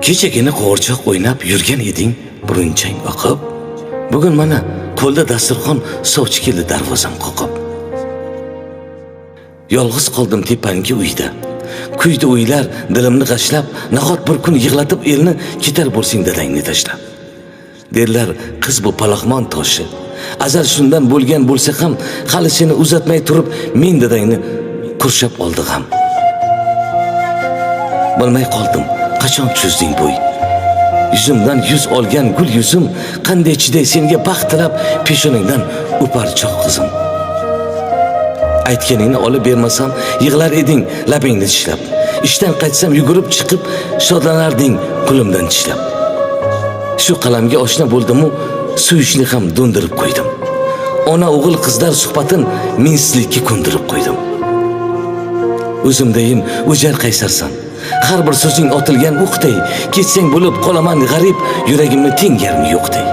Kechagina qo'g'irchoq o'ynab yurgan eding, burunchang oqib. Bugun mana qo'lda dasturxon, sovchi keldi darvozam qoqib. Yolg'iz qoldim tepangi uyda. Kuydi o'ylar dilimni g'ashlab, nahot bir kun yig'latib elni ketar bo'lsang dadangni tashlab. Derlar qiz bu palaxmon toshi. Azal shundan bo'lgan bo'lsa ham, hali seni uzatmay turib men dadangni qurshab oldi g'am. Bilmay qoldim, qachon cho'zding bo'y. Yuzimdan yuz olgan gul yuzim, qanday chiday senga baxt tilab peshonangdan o'par choq qizim. Aytganingni olib bermasam yig'lar eding labingni tishlab. Ishdan qaytsam yugurib chiqib shodlanarding qo'limdan tishlab. Shu qalamga oshna bo'ldimu suyishni ham do'ndirib qo'ydim. Ona o'g'il qizlar suhbatin mensizlikka ko'ndirib qo'ydim. O'zimdayin o'jar qaysarsan. Har bir so'zing otilgan o'qday, ketsang bo'lib qolaman g'arib, yuragimni teng yarmi yo'qday.